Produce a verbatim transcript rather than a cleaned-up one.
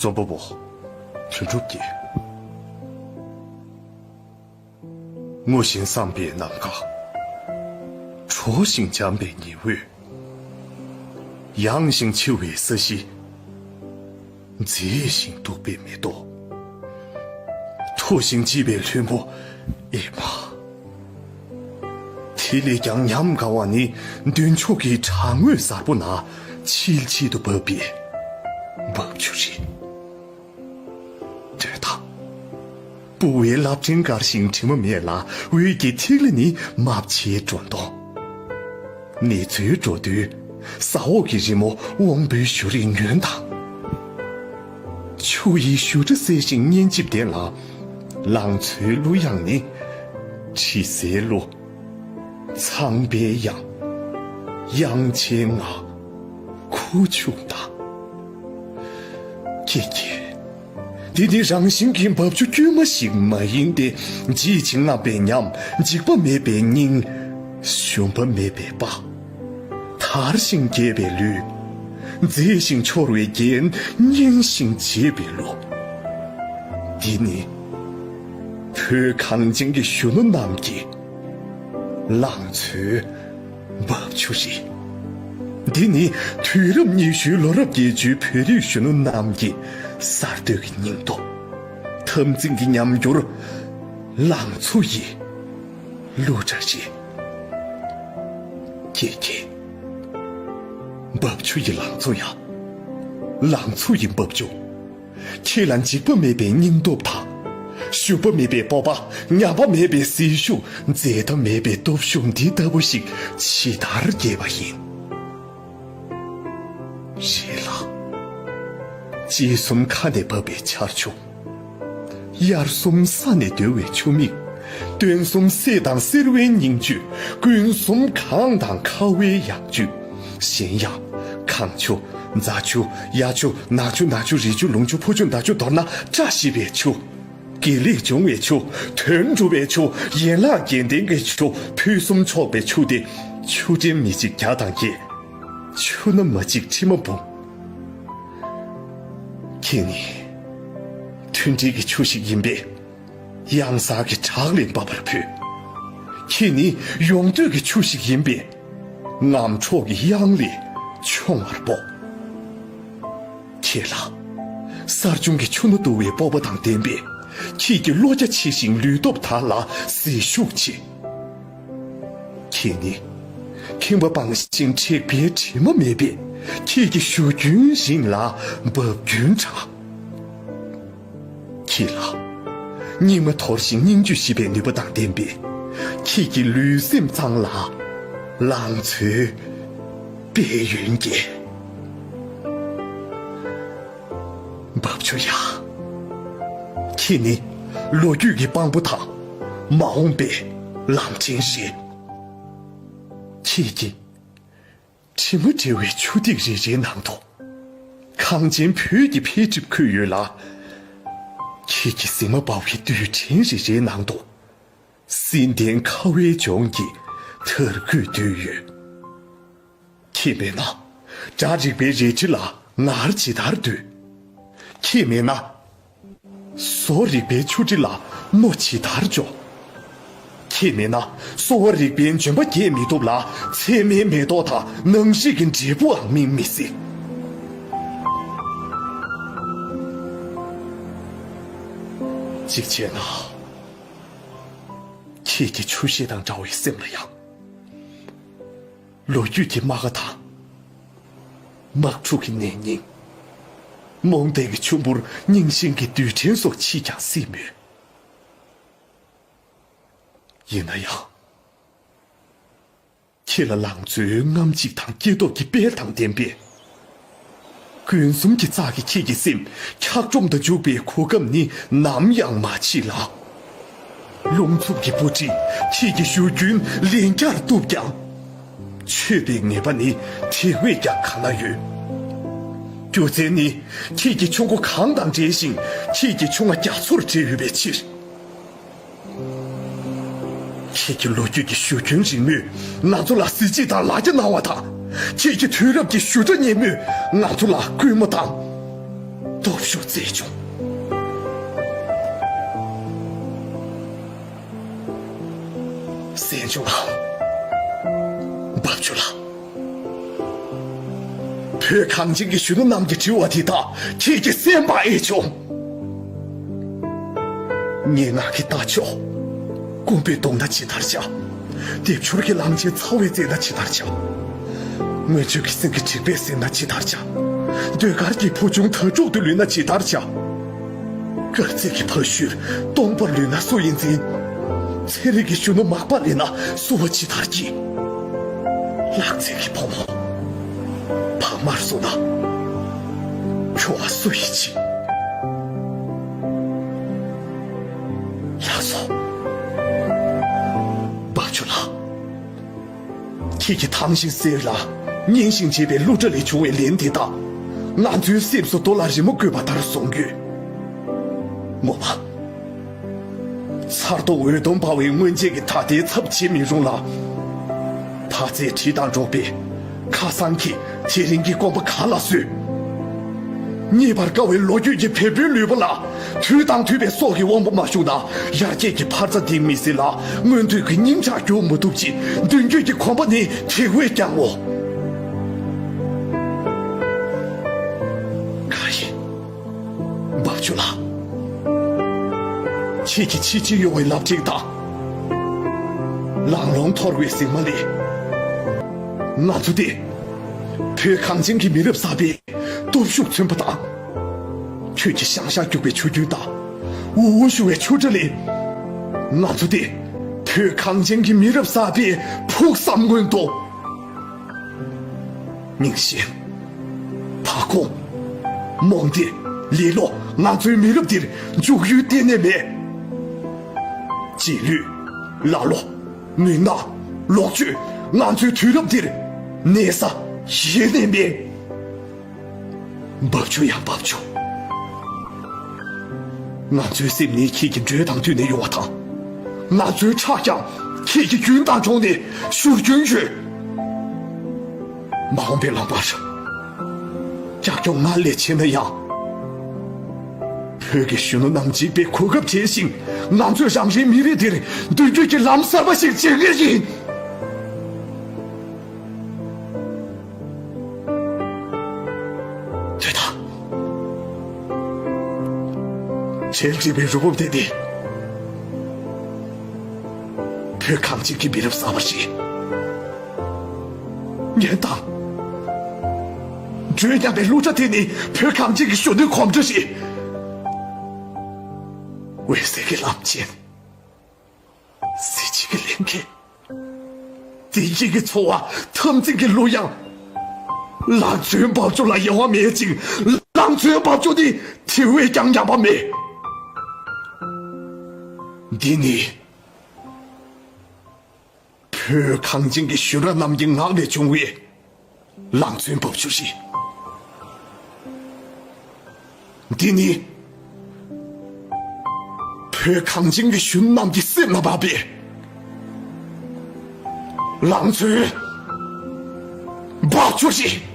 སྟོན་པ་པོ། དོན་གྲུབ་ཀྱིས། ངུ་ཞིང་བསམ་པའི་ནམ་མཁའ། དྲོ་ཞིང་འཇམ་པའི་ཉི་འོད། ཡངས་ཤིང་ཕྱི་བའི་ས་གཞི། མཛེས་ཤིང་སྟུག་པའི་མེ་ཏོག། མཐོ་ཞིང་ལྗིད་པའི་ལྷུན་པོ། ཨེ་མ། དེ་ལས་ཀྱང་ཉམས་དགའ་བ་ནི་མདུན་ཕྱོགས་ཀྱི་བྲག་ངོས་གཟར་པོ་ན་ཆིལ་ཆིལ་དུ་འབབ་པའི་འབབ་ཆུ་རེད། འདོད་དང་། ལྦུ་བའི་རླབས་ཕྲེང་དཀར་ཞིང་དྲི་མ་མེད་ལ། འོད་ཀྱི་ཐིག་ལེ་ནི་རྨ་བྱའི་སྒྲོ་མདོངས། ནེ་ཙོའི་འགྲོ་དུས་ས་འོག་གི་རི་མོ་དབང་པོའི་བཞུ་རིས་ཉུལ་དང་། ཆུ་ཡི་བཞུར་སྒྲ་གསལ་ཞིང་སྙན་འཇེབས་ལྡན་ལ། ལང་ཚོའི་གླུ་དབྱངས་ནི་དྲི་ཟའི་གླུ། ཚངས་པའི་དབྱངས། དབྱངས་ཅན་ང་། ཁུ་བྱུག་དང་། ཀྱེ་ཀྱེ། འདི་ནི་རང་བཞིན་གྱི་འབབ་ཆུ་དཀྱུས་མ་ཞིག་མ་ཡིན་ཏེ། བརྗིད་ཅིང་རྔམ་པའི་ཉམས། འཇིགས་པ་མེད་པའི་སྙིང་། ཞུམ་པ་མེད་པའི་དཔའ། དར་ཞིང་རྒྱས་པའི་ལུས། མཛེས་ཤིང་འཕྱོར་བའི་རྒྱན། སྙན་ཞིང་འཇེབས་པའི་གླུ། འདི་ནི་བོད་གངས་ཅན་གྱི་གཞོན་ནུ་རྣམས་ཀྱི་ལང་ཚོའི་འབབ་ཆུ་རེད། འདི་ནི་དུས་རབས་ཉི་ཤུའི་ལོ་རབས་བརྒྱད་ཅུའི་བོད་རིགས་གཞོན་ནུ་རྣམས་ཀྱི་གསར་གཏོད་ཀྱི་སྙིང་སྟོབས། འཐབ་འཛིང་གི་ཉམས་འགྱུར། ལང་ཚོ་ཡི་གླུ་སྒྲ་རེད། ཀྱེ་ཀྱེ། འབབ་ཆུ་ཡི་ལང་ཚོ་ཡ། ལང་ཚོ་ཡི་འབབ་ཆུ། ཁྱེད་ལ་འཇིགས་པ་མེད་པའི་སྙིང་སྟོབས་དང་། ཞུམ་པ་མེད་པའི་སྤོབས་པ། ཉམས་པ་མེད་པའི་ཟིལ་ཤུགས། འཛད་མཐའ་མེད་པའི་སྟོབས་ཤུགས་འདི་ལྟ་བུ་ཞིག་ཇི་ལྟར་རྒྱས་པ་ཡིན། རེད་ལ། དཔྱིད་གསུམ་ཁ་ནས་འབབ་པའི་ཆར་ཆུ། དབྱར་གསུམ་ས་ནས་བརྡོལ་བའི་ཆུ་མིག། སྟོན་གསུམ་སད་དང་སེར་བའི་སྙིང་བཅུད། སྐུན་གསུམ་གངས་དང་ཁ་བའི་ཡང་བཅུད། གཞན་ཡང་། གངས་ཆུ། རྫ་ཆུ། གཡའ་ཆུ། ནག་ཆུ། ནག་ཆུ། རི་ཆུ། ལུང་ཆུ། ཕོ་ཆུ། མདའ་ཆུ། མདོར་ན་བཀྲ་ཤིས་པའི་ཆུ། དགེ་ལེགས་འབྱུང་བའི་ཆུ། དོན་འགྲུབ་པའི་ཆུ། ཡན་ལག་བརྒྱད་ལྡན་གྱི་ཆུ། ཕུན་སུམ་ཚོགས་པའི་ཆུ་སྟེ། ཆུ་ཕྲན་མི་གཅིག་བརྒྱ་དང་བརྒྱད། ཆུ་སྣ་མ་གཅིག་ཁྲི་མ་འབུམ། ཁྱེད་ནི་མཐུན་སྒྲིལ་གྱི་ཆུ་ཞིག་ཡིན་པས། གཡང་གཟར་གྱི་བྲག་ལས་འབབ་པར་ཕུལ། ཁྱེད་ནི་ཡོངས་འདུས་ཀྱི་ཆུ་ཞིག་ཡིན་པས། ངམ་གྲོག་གི་གཡང་ལས་མཆོང་བར་སྤོ། ཁྱེད་ལ་གསར་བྱུང་གི་ཆུ་སྣ་བསྡུ་བའི་སྤོབས་པ་དང་ལྡན་པས། ཁྱེད་ཀྱི་བློ་རྒྱ་ཆེ་ཞིང་ལུས་སྟོབས་དར་ལ་ཟིལ་ཤུགས་ཆེ། ཁྱེད་ནི་ཁེངས་པ་སྤངས་ཤིང་དྲེགས་པའི་དྲི་མ་མེད་པས། ཁྱེད་ཀྱི་གཞུ་རྒྱུན་རིང་ལ་འབབ་རྒྱུན་དྲག། ཁྱེད་ལ་སྙིགས་མ་དོར་ཞིང་སྙིང་བཅུད་ཞི་བའི་ནུས་པ་དང་ལྡན་པས། ཁྱེད་ཀྱི་ལུས་སེམས་གཙང་ལ་ལང་ཚོའི་དཔལ་ཡོན་རྒྱས། འབབ་ཆུ་ཡ། ཁྱེད་ནི་ལོ་རྒྱུས་ཀྱི་དཔང་པོ་དང་མ་འོངས་པའི་ལམ་ཕྲན་རེད། ཁྱེད་ཀྱི་དྲི་མ་བྲལ་བའི་ཆུ་ཐིགས་རེ་རེའི་ནང་དུ་གངས་ཅན་བོད་ཀྱི་འཕེལ་འགྲིབ་འཁོད་ཡོད་ལ། ཁྱེད་ཀྱི་གཟིགས་མ་འབར་བའི་རྡུལ་ཕྲན་རེ་རེའི་ནང་དུ་བསིལ་ལྡན་ཁ་བའི་ལྗོངས་ཀྱི་དར་སྐུད་བསྡུས་ཡོད། ཁྱེད་མེད་ན་སྒྲ་རིག་པའི་རལ་གྲི་ལ་ངར་ཇི་ལྟར་ལྡུད། ཁྱེད་མེད་ན་བཟོ་རིག་པའི་ཆུ་གྲི་ལ་རྣོ་ཇི་ལྟར་འཇོ། ཁྱེད་མེད་ན་གསོ་བ་རིག་པའི་ལྗོན་པ་རྒྱས་མི་ཐུབ་ལ། ཚད་མའི་མེ་ཏོག་དང་ནང་ཤེས་ཀྱི་འབྲས་བུའང་སྨིན་མི་སྲིད། གཅིག་བྱས་ན། ཁྱེད་ཀྱི་ཆུ་ཤེལ་དང་འདྲ་བའི་སེམས་ལ་ཡང་། ལོ་རྒྱུས་ཀྱི་རྨ་ཁ་དང་། དམག་འཁྲུག་གི་ནད་རྙིང་། རྨོངས་དད་ཀྱི་ཆུ་བུར་རྙིང་ཞེན་གྱི་རྡུལ་ཕྲན་སོགས་མཆིས་ཀྱང་སྲིད་མོད། ཡིན་ན་ཡང་། ཁྱེད་ལ་ལང་ཚོའི་རྔམ་བརྗིད་དང་སྐྱེ་སྟོབས་ཀྱི་དཔལ་དང་ལྡན་པས། སྐུན་གསུམ་གྱི་རྩལ་གྱིས་ཁྱེད་ཀྱི་སེམས་འཁྱགས་སྒྲོམ་དུ་འཇུག་པའི་གོ་སྐབས་ནི་ནམ་ཡང་མ་མཆིས་ལགས། རླུང་འཚུབ་ཀྱི་སྤུ་གྲིས་ཁྱེད་ཀྱི་གཞུ་རྒྱུན་ལན་བརྒྱར་གཏུབས་ཀྱང་། ཆོད་པའི་ངེས་པ་ནི་དེ་བས་ཀྱང་ག་ན་ཡོད། རྒྱུ་མཚན་ནི་ཁྱེད་ཀྱི་ཆུ་མགོ་གངས་དང་འདྲེས་ཤིང་ཁྱེད་ཀྱི་ཆུ་རྔ་རྒྱ་མཚོར་འདྲེས་ཡོད་པའི་ཕྱིར། ཁྱེད་ཀྱི་ལོ་རྒྱུས་ཀྱི་གཞུ་རྒྱུན་རིང་མོས་ང་ཚོ་ལ་གཟི་བརྗིད་དང་ལ་རྒྱ་གནང་བ་དང་། ཁྱེད་ཀྱི་དུས་རབས་ཀྱི་གཞུ་སྒྲ་སྙན་མོས་ང་ཚོ་ལ་སྐུལ་མ་དང་ སྟོབས་ཤུགས་བསྩལ་བྱུང་། གསན་བྱུང་ལགས། རྦབ་ཆུ་ལགས། བོད་གངས་ཅན་གྱི་གཞོན་ནུ་རྣམས་ཀྱི་དྲི་བ་དེ་དག་ཁྱེད་ཀྱིས་གསན་པར་ཨེ་བྱུང་། སྙན་ངག་གི་རྟ་མཆོག་སྐོམ་པས་གདུངས་ན་ཇི་ལྟར་བྱ། སྡེབ་སྦྱོར་གྱི་གླང་ཆེན་ཚ་བས་གཙེས་ན་ཇི་ལྟར་བྱ། མངོན་སྤྱོད་ཀྱི་སེམས་ཀྱི་དྲེགས་པས་གཟིར་ན་ཇི་ལྟར་བྱ། ཟློས་གར་གྱི་ཕོ་ཆུང་དྭ་ཕྲུག་ཏུ་ལུས་ན་ཇི་ལྟར་བྱ། དཀར་མཛེས་ཀྱི་ཕ་ཤུལ་སྟོང་པར་ལུས་ན་སུ་ཡིས་འཛིན། ཚན་རིག་གི་གཞོན་ནུ་མག་པར་ལུས་ན་སུ་བ་ཇི་ལྟར་སྐྱིད། ལྷག་མཛེས་ཀྱི་བུ་མོ་བག་མར་སོང་ན་ཁྱོ་བ་སུ་ཡིས་འཇིགས། ལགས་སོ། རྦབ་ཆུ་ལགས། ཁྱེད་ཀྱིས་དྭངས་ཤིང་གསལ་ལ་སྙན་ཞིང་འཇེབས་པའི་གླུ་སྒྲ་ལས་བྱུང་བའི་ལན་དེ་དག་ང་ཚོའི་སེམས་སུ་རྡོ་ལ་རི་མོ་བརྐོས་པ་ལྟར་བཟུང་ཡོད། ངོ་མ། མཚར་རྡོ་འོད་སྟོང་འབར་བའི་སྔོན་ཆད་ཀྱི་ད་ལྟའི་ཚབ་བྱེད་མི་རུང་ལ། ད་ཚེས་ཁྲི་དང་འགྲོགས་པའི་ཁ་སང་གི་དེ་རིང་གི་སྐོམ་པ་ག་ལ་བཟོད། རྙེད་པར་དཀའ་བའི་ལོ་རྒྱུས་ཀྱི་བལ་པོའི་ལུས་པོ་ལ། དུས་དང་མཐུན་པའི་སྲོག་གི་དབང་པོ་མ་ཞུགས་ན། ཡར་རྒྱས་ཀྱི་འཕར་རྩ་ལྡིང་མི་སྲིད་ལ། མངོན་འདོད་ཀྱི་སྙིང་ཁྲག་རྒྱུག་མི་ཐུབ་ཅིང་། མདུན་སྐྱོད་ཀྱི་གོམ་པ་ནི་དེ་བས་ཀྱང་ངོ་། ག་ཡིན། རྦབ་ཆུ་ལགས། ཁྱེད་ཀྱི་ཕྱི་ཕྱི་གཡོ་བའི་ལབ་ཅིག་དང་། ལང་ལོང་འཐོར་བའི་ཟེགས་མ་ལས། ང་ཚོ་དེ། བོད་གངས་ཅན་གྱི་མི་རབས་གསར་པའི་སྟོབས་ཤུགས་མཚོན་པ་དང་། ཁྱོད་ཀྱི་ཤང་ཤང་རྒྱུག་པའི་ཆུ་རྒྱུན་དང་། འུར་འུར་ཞུ་བའི་ཆུ་སྒྲ་ལས། ང་ཚོ་དེ། བོད་གངས་ཅན་གྱི་མི་རབས་གསར་པའི་ཕུགས་བསམ་མངོན་རྟོགས། རྙིང་ཞེན། བག་འཁུམས། རྨོངས་དད། ལེ་ལོ། ང་ཚོའི་མི་རབས་འདིར་འཇུག་ཡུལ་གཏན་ནས་མེད། རྗེས་ལུས། ལ་ལོ། མུན་ནག། ལོག་སྤྱོད། ང་ཚོའི་དུས་རབས་འདིར་གནས་ས་གཞི་ནས་མེད། རྦབ་ཆུ་ཡང་རྦབ་ཆུ། ང་ཚོའི་སེམས་ནི་ཁྱེད་ཀྱི་འགྲོས་དང་མཐུན་ནས་ཡོང་བ་དང་། ང་ཚོའི་ཁྲག་ཀྱང་ཁྱེད་ཀྱི་རྒྱུན་དང་བྱུང་ནས་བཞུར་རྒྱུན་ཡོད། མ་འོངས་པའི་ལམ་བར། ཀྱག་ཀྱོག་སྔར་ལས་ཆེ་ན་ཡང་། བོད་ཀྱི་གཞོན་ནུ་རྣམས་འཇིགས་པའི་གོ་སྐབས་བྱས་ཤིང་། ང་ཚོས་རང་རེའི་མི་རིགས་འདིར་མདུན་སྐྱོད་ཀྱི་ལམ་གསར་པ་ཞིག་འབྱེད་ངེས་ཡིན། དེ་དང་། བྱེལ་འགྲིག་པའི་རུ་བབ་དེ་ནི། བོད་གངས་ཅན་གྱི་མི་རབས་གསར་པ་ཞིག་ཉན་དང་། འགྲོས་མཉམ་པའི་གླུ་སྒྲ་དེ་ནི་བོད་གངས་ཅན་གྱི་གཞོན་ནུའི་གོམ་སྒྲ་ཞིག་འོད་གསལ་གྱི་ལམ་ཆེན། གཟི་བརྗིད་ཀྱི་ལས་འགན། བདེ་སྐྱིད་ཀྱི་འཚོ་བ། འཐབ་འཛིང་གི་གླུ་དབྱངས། ལང་ཚོའི་རྦབ་ཆུ་ལ་ཡལ་བ་མེད་ཅིང་། ལང་ཚོའི་རྦབ་ཆུ་ནི་དེ་བས་ཀྱང་ཉམས་པ་མེད། འདི་ནི། བོད་གངས་ཅན་གྱི་གཞོན་ནུ་རྣམས་ཀྱི་ངག་ནས་བྱུང་བའི་ལང་ཚོའི་རྦབ་ཆུ་རེད། འདི་ནི་བོད་གངས་ཅན་གྱི་གཞོན་ནུ་རྣམས་ཀྱི་སེམས་ལ་བབས་པའི་ལང་ཚོའི་རྦབ་ཆུ་རེད།